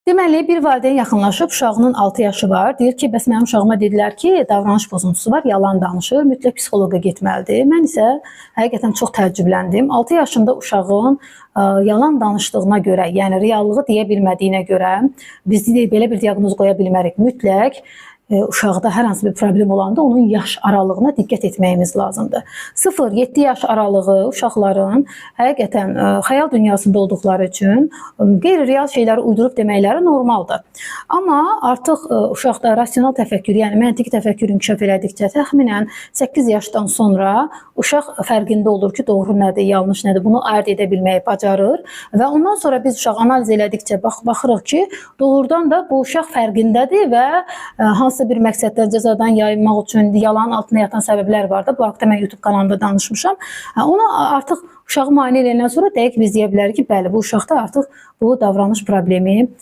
Deməli, bir valideyn yaxınlaşıb, uşağının 6 yaşı var. Deyir ki, bəs mənim uşağıma dedilər ki, davranış pozuntusu var, yalan danışır, mütləq psixoloqa getməlidir. Mən isə həqiqətən çox təəccübləndim. 6 yaşında uşağın yalan danışdığına görə, yəni reallığı deyə bilmədiyinə görə biz belə bir diaqnoz qoya bilmərik. Mütləq uşaqda hər hansı bir problem olanda onun yaş aralığına diqqət etməyimiz lazımdır. 0-7 yaş aralığı uşaqların həqiqətən xəyal dünyasında olduqları üçün qeyri-real şeyləri uydurub deməkləri normaldır. Amma artıq uşaqda rasional təfəkkür, yəni məntiqi təfəkkür inkişaf elədikcə təxminən 8 yaşdan sonra uşaq fərqində olur ki, doğru nədir, yanlış nədir, bunu ayırd edə bilməyi bacarır və ondan sonra biz uşaq analiz elədikcə baxırıq ki, doğrudan da bu uşaq fərqindədir və hansısa bir məqsəddən cəzadan yayınmaq üçün yalanın altında yatan səbəblər var da. Bu haqda mən YouTube kanalımda danışmışam. Ona artıq uşağı müayinə edəndən sonra dəqiq biz deyə bilərik ki, bəli, bu uşaqda artıq bu davranış problemi var.